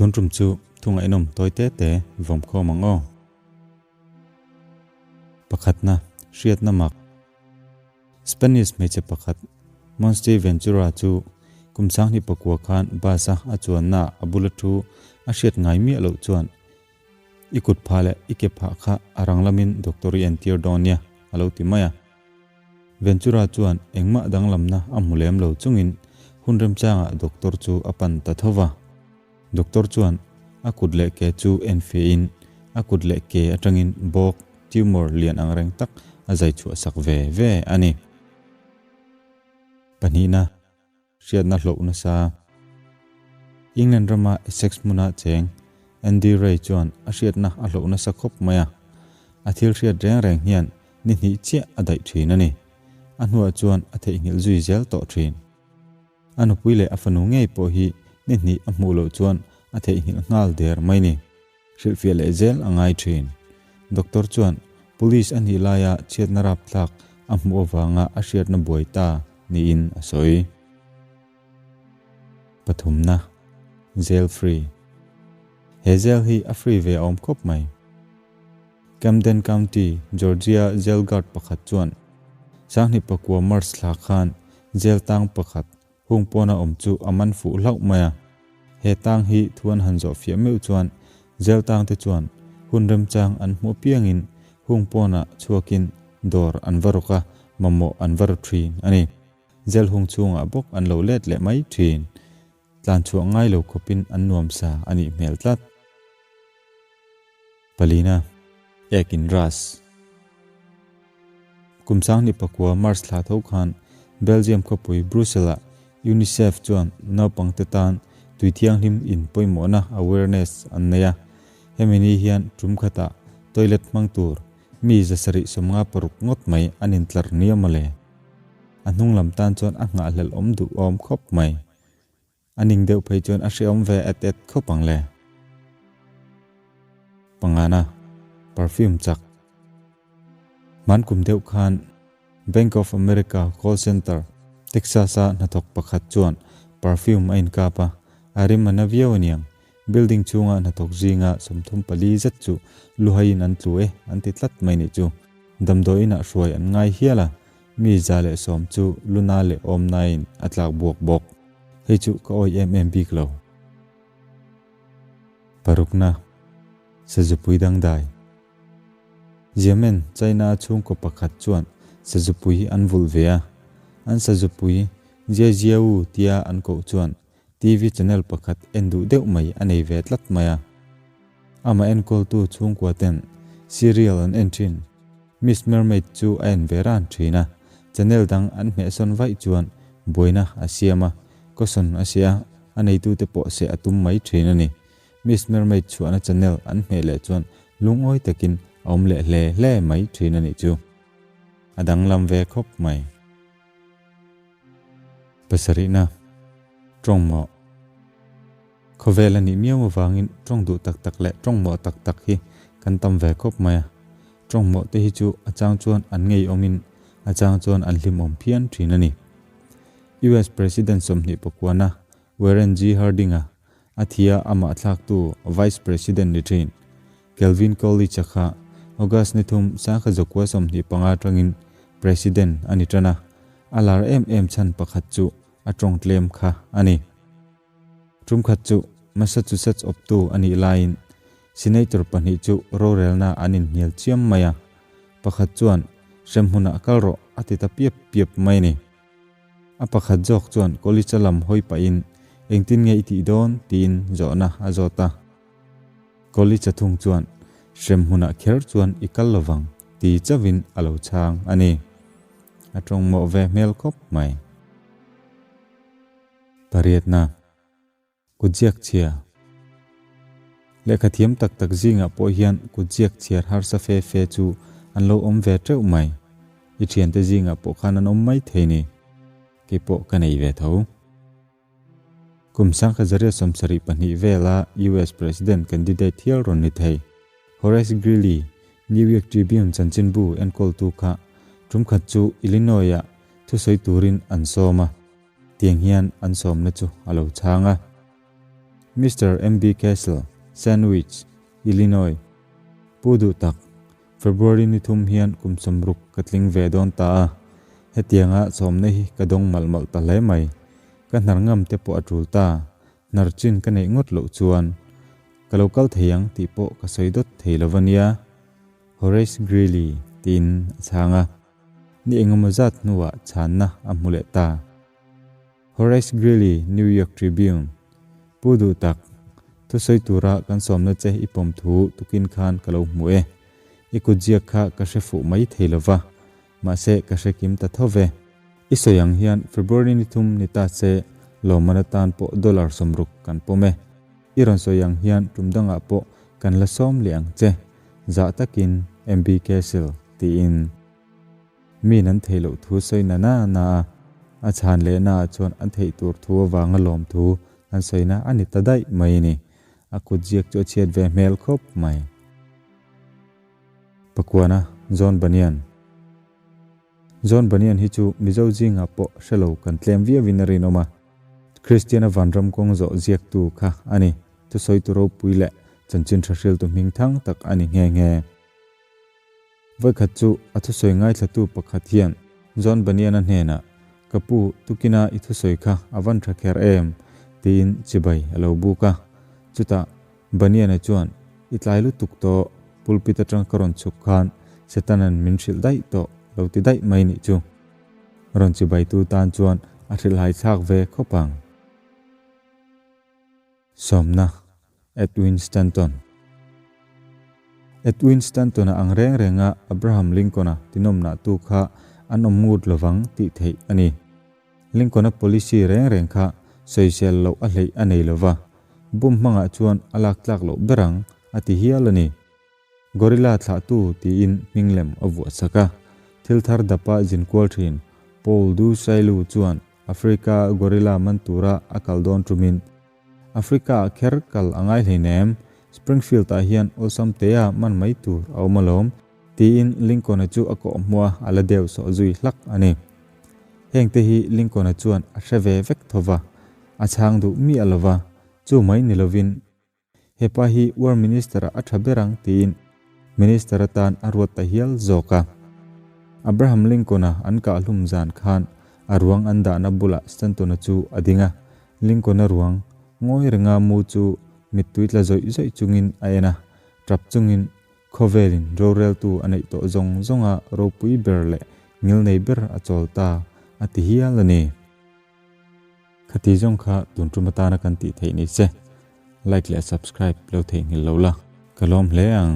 Tun tum chu thu ngaihnawm tawi te te vawm khawm ang aw. Pakhatna, hriatna mak. Spanish hmeichhe pakhat Monste Ventura chu kum sanghnih pakua khan bus a a chuanna a bula thu a hriat ngai miah loh chuan I kut phah leh i ke phah kha a rang lamin doctor i entir dawn nia a lo ti mai a. Ventura chuan engmah danglamna a hmu lem lo chungin hun remchangah doctor chu a pan ta tho va. Doctor chuan a kut leh ke chu en fiahin a kut leh ke atangin bawk, tumor, lian angreng tak a zai chhuah sak ve ve a ni. Pahnihna, hriatna hloh nasa. England rama Essex hmuna cheng Andy Ray chuan a hriatna a hloh nasa khawp mai a, a thil hriat reng reng hian ni hnih chiah a daih thin a ni. A hnuah chuan a theihnghilh zui zel tawh thin. A nupui leh a fanu ngei pawh hi ni hnih a hmuh loh chuan a theihnghilh nghal der mai ni. Hrilhfiah leh zel a ngai thin. Doctor chuan Police a nih laia chhiatna rapthlak a hmuh avanga a hriatna buai ta niin a sawi. Pathumna, Jail free. He jail hi a free ve a awm khawp mai. Camden County, Georgia jail guard pakhat chuan Sanghnih pakua March thla khan jail tang pakhat hung pawna awm chu a man fuh hlauh mai a. He tang hi thu an han zawh fiah meuh chuan jail tang te chuan hun remchang an hmuh apiangin hung pawnah chhuakin dawr an va rawk a, mamawh an va ru thin a ni. Jail hung chhungah bawk an lo let leh mai thin. Tlan chhuah ngai lo khawpin an nuam sa a nih hmel tlat. Palina, Ek in ras. Kum sanghnih pakua March thla tho khan Belgium khawpui Brussels-ah UNICEF chuan naupangte tan tui thianghlim in pawimawhna awareness an nei a. Hemi ni hian tum khatah toilet hmang tur mi 756 ngawt mai an intlar nia mawle. A hnung lam tan chuan a nghahhlelh awm duh awm khawp mai. A ning deuh phei chuan a hrehawm ve et et khawp ang le. Pangana, perfume chak. Hman kum deuh khan Bank of America call center, Texas-a hnathawk pakhat chuan perfume a inkap a, a rim a na viau aniang. Building chhunga hnathawk zinga 34 zet chu luhaiin an tlu e an ti tlat mai nih chu. Damdawiinah hruai an ngai hial a, mi 110 chu luna leh awmnain a tlak buak bawk. Hei chu ka awih em em bik lo. Parukna, Sazupui dangdai. Yemen, China chhungkaw pakhat chuan sazupui an vulh ve a. An sazupui Jia Jiawu tia an koh chuan TV channel pakhat en duh deuh mai a nei ve tlat mai a. Amah enkawltu chhungkua ten serial an en thin. Miss Mermaid chu a en ve ran thin a, channel dang an hmehsawn vaih chuan buaina a siam a, caution a sia a, a neitute pawh seh a tum mai thin a ni. Miss Mermaid chhuahna channel an hmeh leh chuan lungawi takin a awm leh hle hle mai thin a nih chu. A danglam ve khawp mai. Pasarihna, Tawng mawh. Khawvel a nih miau avangin tawng duh tak tak leh tawng mawh tak tak hi kan tam ve khawp mai a. Tawng mawh te hi chu a chang chuan an ngeiawmin a chang chuan an hlimawm phian thin a ni. US President 29na Warren G. Harding-a a thia amah thlaktu Vice President ni thin Calvin Coolidge-a kha August ni thum sangkhat zakua 25 atangin President a ni tan a, a lar em em chhan pakhat chu a tawng tlem kha a ni. Tumkhat chu Massachusetts awptu a nih laiin Senator pahnih chu rorelna an inhnial chiam mai a, pakhat chuan hremhmunah kal rawh a ti ta piap piap mai a ni. A pakhat zawk chuan college-a lam hawi pahin engtin nge i tih dawn tiin zawhna a zawt a. College-a thung chuan hremhmunah kher chuan i kal lovang ti chauhin a lo chhang a ni. A tawngmawh ve hmel khawp mai. Pariatna, Kutziak chhia. Lehkha thiam tak tak zingah pawh hian kutziak chhiar harsa fe fe chu an lo awm ve teuh mai. I thiante zingah pawh khan an awm mai thei ni. Kei pawh ka nei ve tho. Kum 1972 vela US President candidate hial rawn ni thei. Horace Greeley, New York Tribune chanchinbu enkawltu kha tumkhat chu Illinois-ah thusawi turin an sawm a. Tiang hian an sawmna chu a lo chhang a. Mister MB Castle, Sandwich, Illinois. Pu duh tak, February ni thum hian kum 60 ka tling ve dawn ta a, hetianga sawmna hi ka dawng malh malh ta hle mai. Ka hnar ngam te pawh a tul ta, hnar chin ka neih ngawt loh chuan ka lo kal thei ang tih pawh ka sawi dawt thei lo va nia, Horace Greeley tiin a chhang a. Ni engemaw zat hnuah chhanna a hmu leh ta. Horace Greeley, New York Tribune, Pu duh tak, thusawi tura kan sawmna che i pawm thu tukin khan ka lo hmu e. I kutziak kha ka hre fuh mai thei lo va, mahse ka hre kim ta tho ve. I sawi ang hian February ni thum ni ta se lawmman atan pawh dollar 60 kan pawm e. I rawn sawi ang hian tum dangah pawh kan la sawm leh ang che, zah takin MB Castle tiin. Miin an theih loh thu sawi na na na a, a chhan leh na ah chuan an theih tur thu avanga lawm thu an sawi na a ni ta daih mai a ni. A kut ziak chu a chhiat ve hmel khawp mai. Pakuana, John Bunyan John Bunyan hi chu Mizo zingah pawh hre lo kan tlem viauin a rinawm a. Kristiana vanram kawng zawh ziaktu kha a ni. Thusawitu ropui leh chanchin tha hriltu hming thang tak a ni nghe nghe. Vawikhat chu a thusawi ngaithlatu pakhat hian John Bunyan-a hnenah, Ka pu, tukina i thusawi kha a van tha kher em? tiin chibai a lo buk a. Chutah Bunyan-a chuan, I tlai lutuk tawh, pulpit atang ka rawn chhuk khan Setanan min hrilh daih tawh lo ti daih mai nih chu. Rawn chibaitu tan chuan a hrilhhai thlak ve khawp ang. Sawmna, Edwin Stanton Edwin Stanton-a ang reng renga Abraham Lincoln-a tinawmnah tu kha an awm ngut lovang tih theih a ni. Lincoln-a policy reng reng kha sawisel loh a hleih a nei lova, bum hmangah chuan a lak tlak loh ber ang a ti hial a ni. Gorilla thlahtu tiin hming lem a vuah sak a, thil thar dapa zin kual thin Paul Du Chaillu chuan Africa gorilla man tura a kal dawn tumin Africa ah kher kal a ngai hleinem, Springfield ah hian awlsam tea man mai tur a awm alawm, tiin Lincoln-a chu a kawh hmuh a, a la deuh sawh zui hlak a ni. Hengte hi Lincoln-a chuan a hre ve vek tho va, a chhang duh miah lo va, chu mai ni lovin, Hepa hi War Minister ah a tha ber ang tiin Minister atan a ruat ta hial zawk a. Abraham Lincoln-a an kahhlum zan khan a ruang an dahna bulah Stanton-a chu a ding a, Lincoln-a ruang ngawi renga mu chu mittui tla zawih zawih chungin a en a, tap chungin khawvelin roreltu a neih tawh zawng zawnga ropui ber leh ngilnei ber a chawl ta a ti hial a ni. Khati zawng kha tun tum atana kan tih theih ni se. Like leh subscribe lo theihnghilh lo la, ka lawm hle ang.